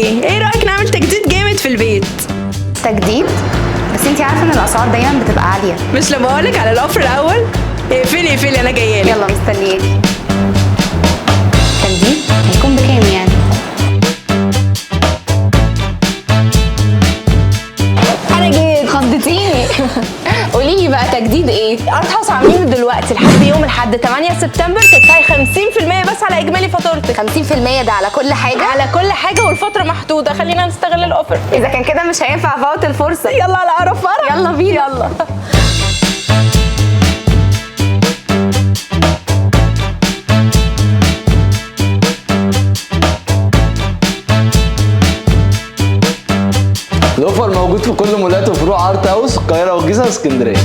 ايه رايك نعمل تجديد جامد في البيت؟ تجديد؟ بس انتي عارفه ان الاسعار دايما بتبقى عاليه. مش لما اقولك على ال offer الاول؟ اقفلي اقفلي، انا جايه لك. يلا مستنياكي. تجديد هيكون بكام يعني؟ انا جيت. خضتيني. قولي لي بقى تجديد ايه؟ Art House عاملينه دلوقتي لحد يوم الاحد 8 سبتمبر، تدفعي 50% بس على اجمالي فاتورتك. 50% ده على كل حاجه؟ على كل حاجه، والفتره محدوده، خلينا نستغل ال offer. اذا كان كده مش هينفع افوت الفرصه. يلا على اقرب فرع. يلا بينا. يلا. ال offer موجود في كل مولات وفروع Art House، القاهره والجيزه واسكندريه.